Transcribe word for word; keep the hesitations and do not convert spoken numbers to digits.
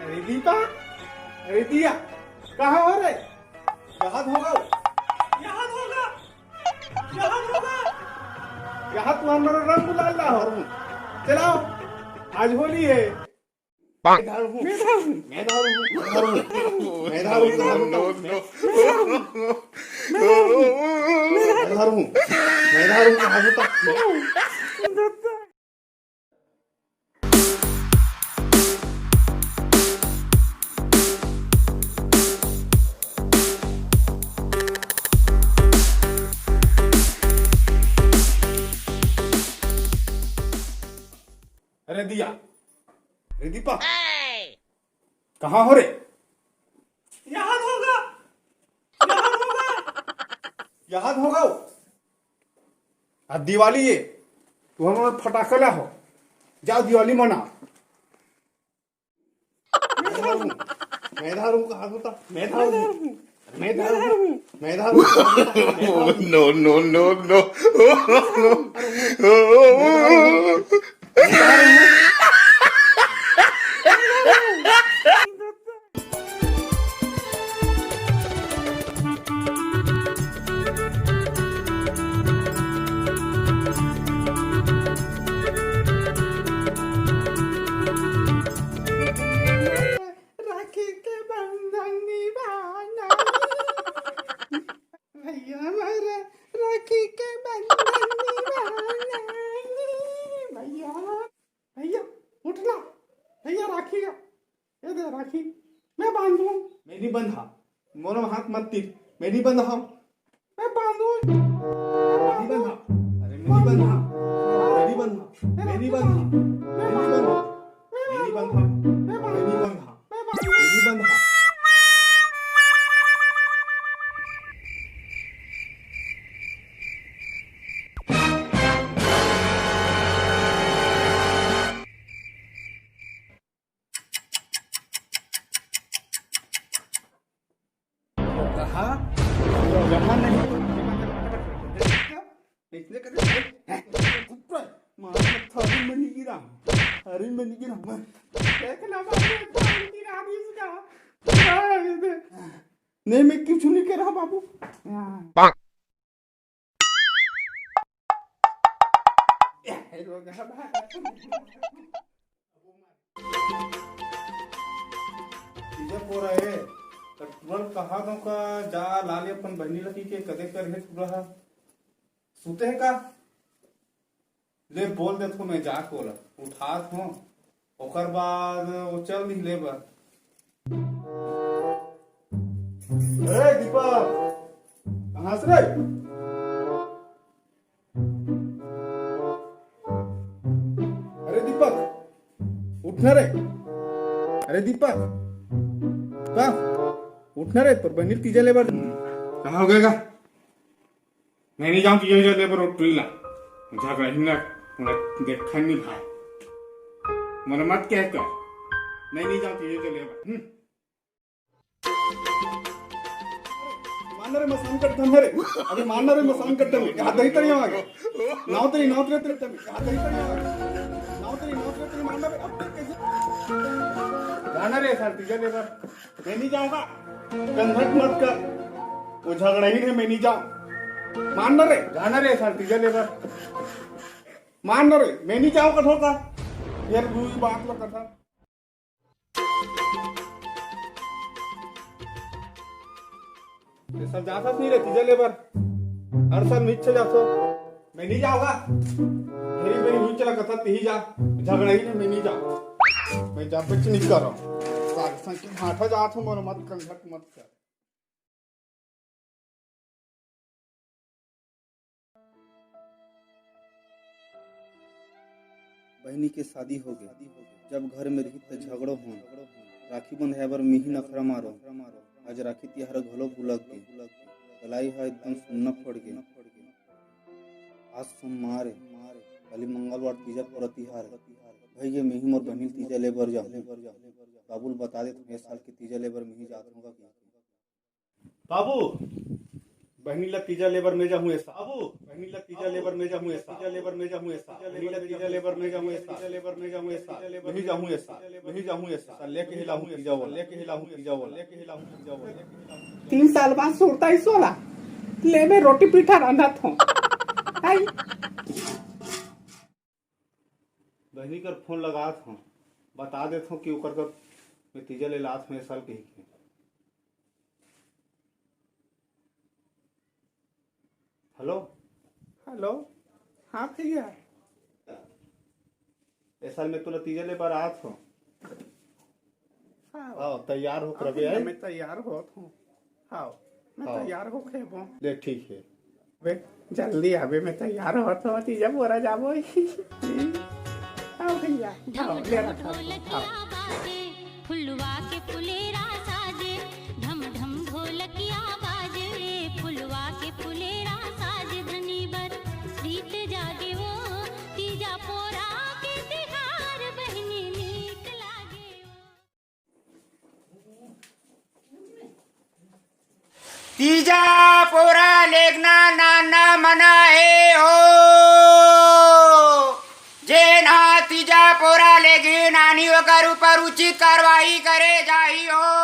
अरे दीपा, अरे दिया, कहाँ हो रे? यहाँ होगा, यहाँ होगा, यहाँ होगा। यहाँ तुम्हारा रंग गुलाल ना हो। चलाओ, आज होली है। मैं दारू हूँ। मैं दारू हूँ। मैं दारू हूँ। मैं दारू हूँ। मैं दारू हूँ। मैं दारू हूँ। मैं दारू हूँ। मैं दारू हूँ। अरे दिया, अरे दीपक, कहाँ हो रे? यहाँ होगा, यहाँ होगा, यहाँ होगा। आज दिवाली है, तू हमर फटाका ला हो, जाओ दिवाली मना। मैं धारू, मैं धारू कहा तो था, मैं धारू, मैं धारू, मैं Dharu. No, no, no, no. Rakhi के बंधन निभाना। भैया मोर राखी के बंधन निभाना। भैया, भैया, उठ ना। भैया, राखी का, ये दे राखी। मैं बांधूं। मैं नहीं बंधा। मोरो हाथ मत तीर। मैं नहीं बंधा। मैं बांधूं। मैं नहीं बंधा। अरे मैं नहीं बंधा। मैं नहीं बंधा। मैं नहीं बंधा। मैं नहीं बंधा। मैं नहीं बंधा। मैं नहीं बंधा। मैं बांधूं। मैं नहीं बंधा। मैं बांधूं। मैं नहीं बंधा। कहा, कहा नहीं। इसने कहा, मार, थारी मनी गिरा, थारी मनी गिरा, मार। देख ना बाबू, थारी गिरा दी इसका। नहीं, मैं कुछ नहीं कह रहा बाबू। इधर को रहे, त टूरा ल कहा दो का, जा ला ले अपन बहिनी ल कहिके। कदे कर हे टूरा ह? सुते हे का? ले बोल देथों मैं जाके ओला उठात हों, ओकर बाद वो चल दिही ले बर। ए दीपक, कहाँ से रे? अरे दीपक, उठ ना रे। अरे दीपक, दीपक, उठ ना रे, तोर बहिनी ल तीजा ले बर। कहाँ हो गएगा? मैं नहीं जाऊँ तीजा ले बर, वो टूरी ला। झगड़ा ही ना, उन्हें देखा नहीं भाई। मन मत कह कर। मैं नहीं जाऊँ तीजा ले बर। हम्म। मानना रे, मसान कट्टा में रे। अबे मानना रे, मसान कट्टा में। हाथ दही तरी आगे। नाव तरी, नाव तरी, तरी, तरी। हाथ दही तरी आगे। नाव तरी, नाव तरी, तरी मानना रे। अब तक कैसे? जाना रे सार, तीजा ले बर। मैं नहीं जाऊंगा। कंघट मत कर। वो झगड़ा ही नहीं, मैं नहीं जाऊं। मानना रे। जाना रे सार, तीजा ले बर। मानना रे, मैं नहीं जाऊंगा, ठोका। यार, बुरी बात लो कथा। ये सब जाथस नहीं रे, तीजा ले बर। हर साल मिच्छे जाथो। मैं नहीं जाऊंगा। मेरी, मेरी हुई चला कथा, तीही जा। झगड़ा ही नहीं, मैं नहीं जाऊँ। मैं जा कुछ नहीं कर रहा हूँ। साथ, साथ के हाथा जात हूँ, मनो मत कंघट मत कर। बहिनी के शादी होगे, जब घर में रही त झगड़ो होन। राखी बंधाए बर मिही नखरा मारो। आज राखी तिहार घलो भुलक गे। कलाई ह एकदम सुन्ना पड़ गे। आज सोमवार ए, काली मंगलवार, तीजा पूरा तिहार ए। भइया, मिही मोर बहिनी तीजा ले बर जाहूं। बाबू ल बता देथंव, ए साल के तीजा ले बर मिही जात हों का। बाबू, बहिनी ला तीजा लेबर में जाहूँ ऐसा। बाबू, बहिनी ला तीजा लेबर में जाहूँ ऐसा। तीजा लेबर में जाहूँ ऐसा। बहिनी ला तीजा लेबर में जाहूँ ऐसा। तीजा लेबर में जाहूँ ऐसा। वही जाहूँ ऐसा। वही जाहूँ ऐसा। लेके हिलाहूँ तीजा वाला। लेके हिलाहूँ तीजा वाला। लेके हिलाहूँ तीजा वाला। तीन साल बाद सुरता ही सोला। ले मैं रोटी पीठा रांधत हूँ। आई। बहिनी कर फोन लगात हूँ। बता देत हूँ कि ओकर कर मैं तीजा ले लात हूँ ए साल कही के। हेलो। हेलो। हाँ भैया। ए साल मैं तोला तीजा ले बर आत हूँ। हाँ। हाँ, तैयार हो हाँ करबे भैया, आई। मैं तैयार होत हूँ। हाँ, मैं हाँ। तैयार हो खेबो। ले ठीक है। बे, जल्दी आबे, मैं तैयार होत हूँ, तीजा बोरा जाबो। हाँ भैया, हाँ, ले रखा हूँ। हाँ। फुलवा के फुलेरा साजे, ढम ढम ढोलकिया बाजे, फुलवा के फुलेरा साजे धनी बर, प्रीत जागे वो, तीजा पोरा के तिहार बहिनी नीक लागे वो। तीजा पोरा लेगना नाना मना हे हो। जेन हा तीजा पोरा लेगे नानी, ओकर ऊपर उचित कार्रवाई करे जाही हो।